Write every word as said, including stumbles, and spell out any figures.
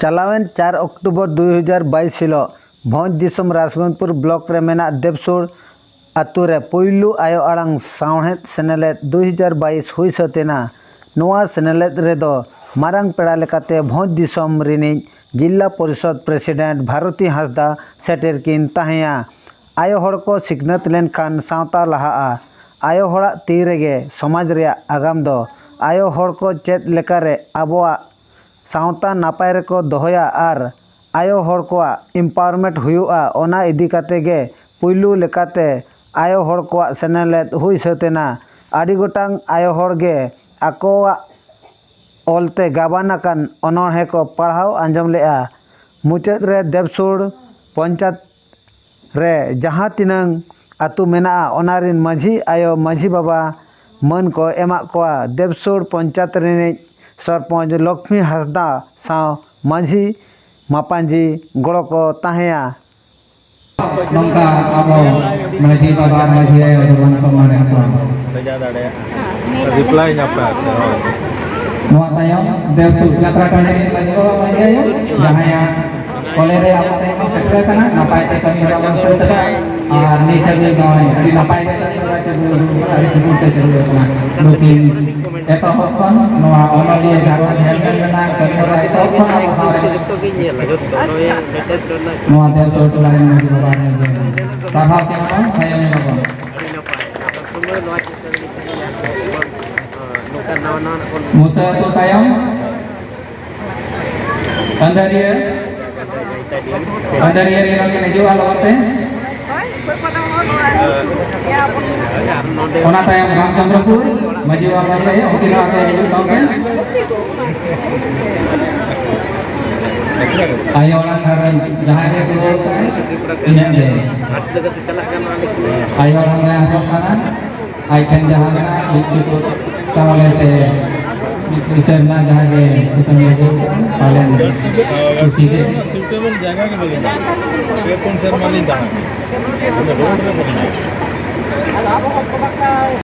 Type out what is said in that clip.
ᱪᱟᱞᱟᱣᱮᱱ ᱪᱟᱨ ᱚᱠᱴᱳᱵᱚᱨ ᱫᱩ ᱦᱟᱡᱟᱨ ᱵᱟᱭᱤᱥ ᱦᱤᱞᱳᱜ ᱵᱷᱚᱸᱡᱽ ᱫᱤᱥᱚᱢ ᱨᱟᱡᱽᱜᱚᱸᱡᱽᱯᱩᱨ ᱵᱞᱚᱠ ᱨᱮ ᱢᱮᱱᱟᱜ ᱫᱮᱵᱽᱥᱩᱲ ᱟᱛᱳ ᱨᱮ ᱯᱩᱭᱞᱩ ᱟᱭᱳ ᱟᱲᱟᱝ ᱥᱟᱶᱦᱮᱫ ᱥᱮᱱᱮᱞᱮᱫ ᱫᱩ ᱦᱟᱡᱟᱨ ᱵᱟᱭᱤᱥ ᱦᱩᱭ ᱥᱟᱹᱛ ᱮᱱᱟ᱾ ᱱᱚᱣᱟ ᱥᱮᱱᱮᱞᱮᱫ ᱨᱮᱫᱚ ᱢᱟᱨᱟᱝ ᱯᱮᱲᱟ ᱞᱮᱠᱟᱛᱮ ᱵᱷᱚᱸᱡᱽ ᱫᱤᱥᱚᱢ ᱨᱤᱱᱤᱡ ᱡᱤᱞᱟ ᱯᱚᱨᱤᱥᱚᱫᱽ ᱯᱨᱮᱥᱤᱰᱮᱱᱴ ᱵᱷᱟᱨᱚᱛᱤ ᱦᱟᱸᱥᱫᱟ ᱥᱮᱴᱮᱨ ᱠᱤᱱ ᱛᱟᱦᱮᱸᱭᱟ᱾ ᱟᱭᱳ ᱦᱚᱲ ᱠᱚ ᱥᱤᱠᱷᱱᱟᱹᱛ ᱞᱮᱱᱠᱷᱟᱱ ᱥᱟᱶᱛᱟ ᱞᱟᱦᱟᱜᱼᱟ᱾ ᱟᱭᱳ ᱦᱚᱲᱟᱜ ᱛᱤ ᱨᱮᱜᱮ ᱥᱚᱢᱟᱡᱽ ᱨᱮᱭᱟᱜ ᱟᱜᱟᱢ ᱫᱚ᱾ ᱟᱭᱳ ᱦᱚᱲ ᱠᱚ ᱪᱮᱫ ᱞᱮᱠᱟᱨᱮ ᱟᱵᱚᱣᱟᱜ ᱥᱟᱶᱛᱟ ᱱᱟᱯᱟᱭ ᱨᱮᱠᱚ ᱫᱚᱦᱚᱭᱟ ᱟᱨ ᱟᱭᱳ ᱦᱚᱲ ᱠᱚᱣᱟᱜ empowerment ᱦᱩᱭᱩᱜᱼᱟ, ᱚᱱᱟ ᱤᱫᱤ ᱠᱟᱛᱮ ᱜᱮ ᱯᱩᱭᱞᱩ ᱞᱮᱠᱟᱛᱮ ᱟᱭᱳ ᱦᱚᱲ ᱠᱚᱣᱟᱜ ᱥᱮᱱᱮᱞᱮᱫ ᱦᱩᱭ ᱥᱟᱹᱛ ᱮᱱᱟ᱾ ᱟᱹᱰᱤ ᱜᱚᱴᱟᱝ ᱟᱭᱳ ᱦᱚᱲ ᱜᱮ ᱟᱠᱚᱣᱟᱜ ᱚᱞᱛᱮ ᱜᱟᱵᱟᱱ ᱟᱠᱟᱱ ᱚᱱᱚᱬᱦᱮ ᱠᱚ ᱯᱟᱲᱦᱟᱣ ᱟᱸᱡᱚᱢ ᱞᱮᱫᱼᱟ᱾ ᱢᱩᱪᱟᱹᱫ ᱨᱮ ᱫᱮᱵᱽᱥᱩᱲ ᱯᱚᱧᱪᱟᱭᱮᱛ ᱨᱮ ᱡᱟᱦᱟᱸ ᱛᱤᱱᱟᱹᱝ ᱟᱹᱛᱩ ᱢᱮᱱᱟᱜᱼᱟ, ᱚᱱᱟ ᱨᱤᱱ ᱢᱟᱹᱡᱷᱤ ᱟᱭᱳ, ᱢᱟᱹᱡᱷᱤ ᱵᱟᱵᱟ ᱢᱟᱹᱱ ᱠᱚ ᱮᱢᱟᱜ ᱠᱚᱣᱟ᱾ ᱫᱮᱵᱽᱥᱩᱲ ᱯᱚᱧᱪᱟᱭᱮᱛ ᱨᱤᱱᱤᱡ ᱥᱚᱨᱯᱚᱧᱪ ᱞᱚᱠᱷᱢᱤ ᱦᱟᱸᱥᱫᱟ ᱥᱟᱶ ᱢᱟᱹᱡᱷᱤ ᱢᱟᱯᱟᱧᱡᱤ ᱜᱚᱲᱚ ᱠᱚ ᱛᱟᱦᱮᱸᱭᱟ᱾ ᱱᱚᱝᱠᱟ ᱟᱵᱚ ᱢᱟᱹᱡᱷᱤ ᱵᱟᱵᱟ, ᱢᱟᱹᱡᱷᱤ ᱟᱭᱳ ᱫᱚᱵᱚᱱ ᱥᱚᱱᱢᱟᱱᱮᱫ ᱠᱚᱣᱟ᱾ ᱨᱤᱯᱞᱟᱭ ᱧᱟᱯᱟᱢ᱾ ᱱᱚᱣᱟ ᱛᱟᱭᱚᱢ ᱫᱮᱵᱽᱥᱩᱲ ᱡᱟᱛᱨᱟ ᱴᱟᱺᱰᱤ ᱨᱤᱱ ᱢᱟᱹᱡᱷᱤ ᱵᱟᱵᱟ, ᱢᱟᱹᱡᱷᱤ ᱟᱭᱳ, ᱡᱟᱦᱟᱸᱭᱟᱜ ᱠᱚᱞᱮ ᱨᱮ ᱟᱵᱚ ᱛᱮᱦᱮᱧ ᱵᱚᱱ ᱥᱮᱴᱮᱨ ᱟᱠᱟᱱᱟ, ᱱᱟᱯᱟᱭ ᱛᱮ ᱠᱟᱹᱢᱤ ᱦᱚᱨᱟ ᱵᱚᱱ ᱥᱟᱹᱛ ᱟᱠᱟᱫ᱾ ᱟᱨ ᱱᱤᱛ ᱦᱟᱹᱵᱤᱡ ᱱᱚᱜᱼᱚᱭ ᱟᱹᱰᱤ ᱱᱟᱯᱟᱭ ᱛᱮ ᱠᱟᱹᱢᱤ ᱦᱚᱨᱟ ᱪᱟᱹᱞᱩ ᱟᱠᱟᱱᱟ, ᱟᱹᱰᱤ ᱥᱩᱜᱩᱲ ᱛᱮ ᱪᱟᱹᱞᱩ ᱟᱠᱟᱱᱟ᱾ ᱱᱩᱠᱤᱱ ᱮᱛᱚᱦᱚᱵ ᱠᱷᱚᱱ ᱱᱚᱣᱟ ᱚᱱᱚᱞᱤᱭᱟᱹ ᱜᱷᱟᱨᱚᱸᱡᱽ ᱧᱮᱞ ᱧᱮᱞ ᱨᱮᱱᱟᱜ ᱠᱟᱹᱢᱤ ᱦᱚᱨᱟ ᱮᱛᱚᱦᱚᱵ ᱠᱷᱚᱱ ᱟᱵᱚ ᱥᱟᱶ ᱨᱮ ᱡᱚᱛᱚ ᱜᱮᱧ ᱧᱮᱞᱟ, ᱡᱚᱛᱚ ᱱᱚᱜᱼᱚᱭ ᱱᱮᱴᱮᱥ ᱠᱚᱨᱮᱱᱟᱜ ᱱᱚᱣᱟ ᱫᱮᱣ ᱥᱚᱨ ᱴᱚᱞᱟ ᱨᱮᱱ ᱢᱟᱹᱡᱷᱤ ᱵᱟᱵᱟ ᱨᱮᱱ ᱥᱟᱨᱦᱟᱣ ᱠᱮᱢᱟ ᱵᱚᱱ, ᱛᱟᱭᱚᱢ ᱧᱚᱜ ᱵᱚᱱ᱾ ᱟᱹᱰᱤ ᱱᱟᱯᱟᱭ᱾ ᱥᱚᱢᱚᱭ ᱱᱚᱣᱟ ᱪᱮᱥᱴᱟ ᱞᱟᱹᱜᱤᱫ ᱛᱮ ᱱᱚᱝᱠᱟ ᱱᱟᱣᱟ ᱱᱟᱣᱟ ᱵᱚᱱ ᱢᱩᱥᱟᱹ ᱟᱹᱛᱩ ᱛᱟᱭᱚᱢ ᱟᱹᱱᱫᱟᱹᱨᱤᱭᱟᱹ, ᱟᱹᱱᱫᱟᱹᱨᱤᱭᱟᱹ ᱨᱮ ᱱᱚᱰᱮ ᱦᱤᱡᱩᱜᱼᱟ ᱞᱚᱜᱚᱱ ᱛᱮ᱾ ᱚᱱᱟ ᱛᱟᱭᱚᱢ ᱨᱟᱢᱪᱚᱸᱫᱽᱨᱚᱯᱩᱨ ᱢᱟᱹᱡᱷᱤ ᱵᱟᱵᱟ, ᱢᱟᱹᱡᱷᱤ ᱟᱭᱳ, ᱩᱱᱠᱤᱱ ᱦᱚᱸ ᱟᱯᱮ ᱦᱤᱡᱩᱜ ᱛᱟᱵᱚᱱ ᱯᱮ᱾ ᱟᱭᱳ ᱟᱲᱟᱝ ᱜᱷᱟᱨᱚᱸᱡᱽ ᱡᱟᱦᱟᱸᱭ ᱜᱮ ᱠᱩᱞᱟᱹᱣ ᱠᱟᱜᱼᱟᱭ, ᱤᱱᱟᱹᱜ ᱜᱮ᱾ ᱟᱭᱳ ᱟᱲᱟᱝ ᱨᱮ ᱟᱥᱚᱜ ᱠᱟᱱᱟ᱾ ᱟᱡ ᱴᱷᱮᱱ ᱡᱟᱦᱟᱸ ᱢᱮᱱᱟᱜᱼᱟ, ᱢᱤᱫ ᱪᱩᱯᱩᱫ ᱪᱟᱣᱞᱮ ᱥᱮ ᱢᱤᱫ ᱯᱩᱭᱥᱟᱹ ᱨᱮᱱᱟᱜ ᱡᱟᱦᱟᱸ ᱜᱮ ᱥᱩᱛᱟᱹᱢ ᱞᱟᱹᱜᱤᱫ ᱠᱟᱱᱟ, ᱯᱟᱞᱮᱱ ᱠᱩᱥᱤ ᱜᱮ᱾ ᱥᱩᱴᱮᱵᱚᱞ ᱡᱟᱭᱜᱟ ᱜᱮ ᱵᱟᱹᱱᱩᱜᱼᱟ᱾ ᱯᱮ ᱯᱩᱱ ᱥᱮᱨᱢᱟ ᱞᱤᱧ ᱫᱟᱬᱟᱱᱟ᱾ ᱟᱫᱚ ᱨᱳᱰ ᱨᱮ ᱵᱟᱹᱞᱤᱧ ᱧᱟᱢᱟ᱾